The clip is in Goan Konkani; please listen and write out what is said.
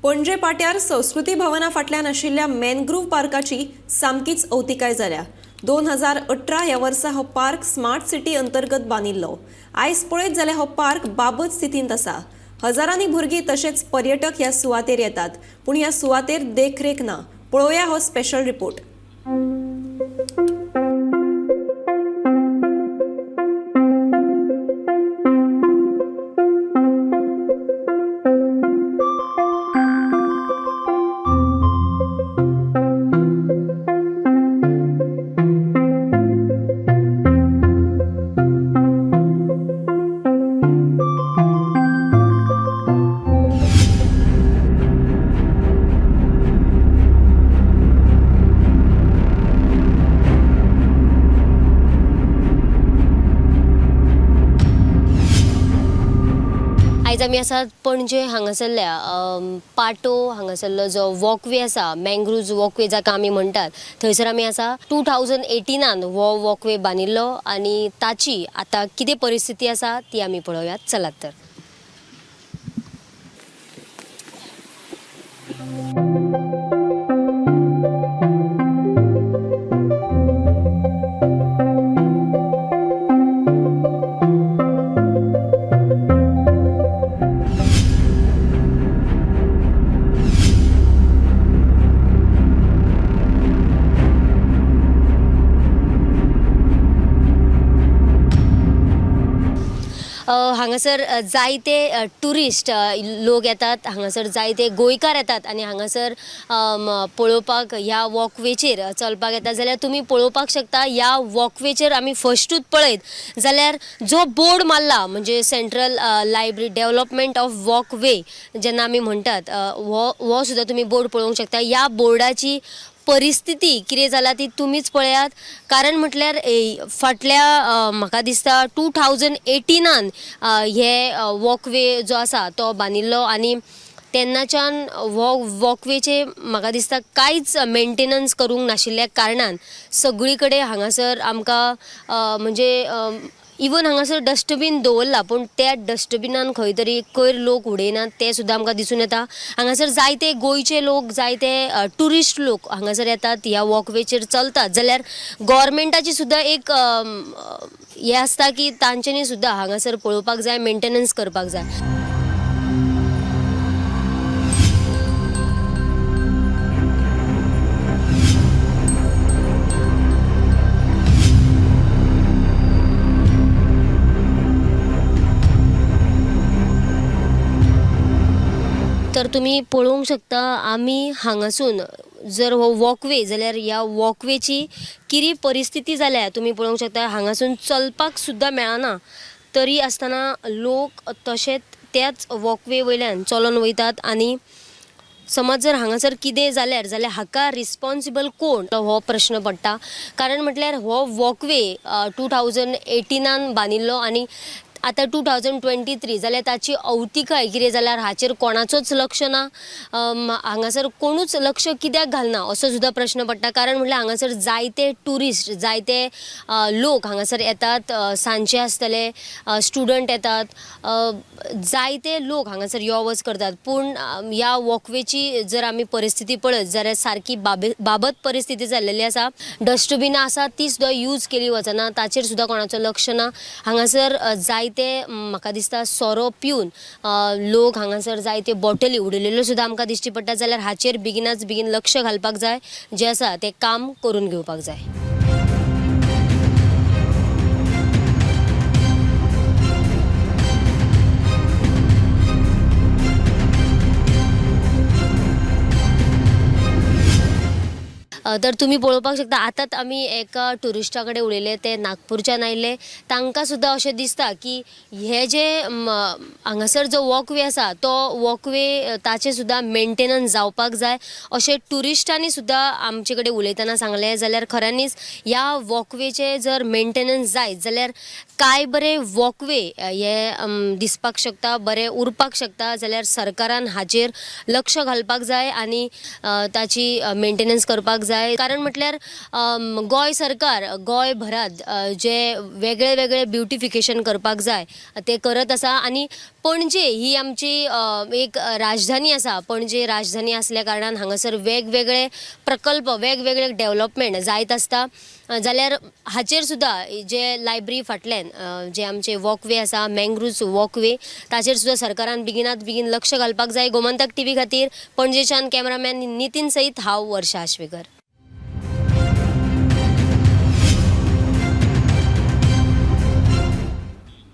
पणजे पाट्यार संस्कृती भवना फाटल्यान आशिल्ल्या मॅनग्रूव्ह पार्काची सामकीच अवतिकाय जाल्या. 2018 ह्या वर्सा हो पार्क स्मार्ट सिटी अंतर्गत बांदिल्लो. आयज पळयत जाल्यार हो पार्क बाबत स्थितींत आसा. हजारांनी भुरगीं तशेंच पर्यटक ह्या सुवातेर येतात, पूण ह्या सुवातेर देखरेख ना. पळोवया हो स्पेशल रिपोर्ट. आयज आमी आसात पणजे हांगासरल्या पाटो हांगासरलो जो वॉकवे आसा, मँग्रुव्ज वॉकवे जाका आमी म्हणटात, थंयसर आमी आसा. 2018 हो वॉकवे बांदिल्लो आनी ताची आतां कितें परिस्थिती आसा ती आमी पळोवयात. चलात तर. हांगासर जायते ट्युरिस्ट लोक येतात, हांगासर जायते गोंयकार येतात आनी हांगासर पळोवपाक ह्या वॉकवेचेर चलपाक येतात. जाल्यार तुमी पळोवपाक शकता ह्या वॉकवेचेर आमी फस्टूच पळयत जाल्यार जो बोर्ड मारला म्हणजे central library development of walkway जेन्ना आमी म्हणटात, हो सुद्दां तुमी बोर्ड पळोवंक शकता. ह्या बोर्डाची परिस्थिती कितें जाला ती तुमीच पळयात. कारण म्हटल्यार फाटल्या म्हाका दिसता 2018 हे वॉकवे जो आसा तो बांदिल्लो आनी तेन्नाच्यान हो वॉकवेचे म्हाका दिसता कांयच मेंटेनन्स करूंक नाशिल्ल्या कारणान सगळी कडेन हांगासर आमकां म्हणजे इवन हांगासर डस्टबीन दवरला पूण त्या डस्टबिनान खंय तरी कोयर लोक उडयनात ते सुद्दां आमकां दिसून येता. हांगासर जायते गोंयचे लोक, जायते ट्युरिस्ट लोक हांगासर येतात, ह्या वॉकवेचेर चलतात. जाल्यार गोवोरमेंटाची सुद्दां एक हें आसता की तांच्यांनी सुद्दां हांगासर पळोवपाक जाय, मेंटेनन्स करपाक जाय. तर तुमी पळोवंक शकता आमी हांगासून जर हो वॉकवे जाल्यार ह्या वॉकवेची कितें परिस्थिती जाल्या तुमी पळोवंक शकता. हांगासून चलपाक सुद्दां मेळना तरी आसतना लोक तशेंच त्याच वॉकवे वयल्यान चलोन वयतात आनी समज जर हांगासर कितें जाल्यार जाल्यार हाका रिस्पोन्सिबल कोण हो प्रश्न पडटा. कारण म्हटल्यार हो वॉकवे 2018 बांदिल्लो आनी आतां 2023 जाल्यार ताची अवतिकाय कितें जाल्यार हाचेर कोणाचोच लक्ष ना. हांगासर कोणूच लक्ष कित्याक घालना असो सुद्दां प्रश्न पडटा. कारण म्हटल्यार हांगासर जायते ट्युरिस्ट, जायते लोक हांगासर येतात, सांजचे आसतले, स्टुडंट येतात, जायते लोक हांगासर यो वच करतात. पूण ह्या वॉकवेची जर आमी परिस्थिती पळयत जाल्यार सारकी बाबत परिस्थिती जाल्लेली आसा. डस्टबिनां आसा ती सुद्दां यूज केली वचना, ताचेर सुद्दां कोणाचो लक्ष ना. हांगासर जायते म्हाका दिसता सोरो पिवन लोक हांगासर जायते बॉटली उडयलेल्यो सुद्दां आमकां दिश्टी पडटा. जाल्यार हाचेर बेगिनाच बेगीन लक्ष घालपाक जाय, जें आसा तें काम करून घेवपाक जाय. तर तुमी पळोवपाक शकता आतांच आमी एका ट्युरिस्टा कडेन उलयले, ते नागपूरच्यान आयिल्ले. तांकां सुद्दां अशें दिसता की हे जे हांगासर जो वॉकवे आसा तो वॉकवे ताचें सुद्दां मेंटेनन्स जावपाक जाय अशें ट्युरिस्टांनी सुद्दां आमचे कडेन उलयतना सांगलें. जाल्यार खऱ्यांनीच ह्या वॉकवेचें जर मेंटेनन्स जायत जाल्यार कांय बरे वॉकवे हे दिसपाक शकता, बरे उरपाक शकता. जाल्यार सरकारान हाचेर लक्ष घालपाक जाय आनी ताची मेंटेनन्स करपाक जाय. कारण म्हटल्यार गोंय सरकार गोंयभरांत जे वेगळे वेगळे ब्युटिफिकेशन करपाक जाय ते करत आसा आनी पणजे ही आमची एक राजधानी आसा. पणजे राजधानी आसल्या कारणान हांगासर वेगवेगळे प्रकल्प, वेगवेगळे डेव्हलपमेंट जायत आसता. जाल्यार हाचेर सुद्दां जे लायब्ररी फाटल्यान जे आमचे वॉकवे आसा, मँग्रुव्ज वॉकवे, ताचेर सुद्दां सरकारान बेगिनात बेगीन लक्ष घालपाक जाय. गोमंतक टीव्ही खातीर पणजेच्यान कॅमेरामॅन नितीन सयत हांव वर्षा आश्वेकर.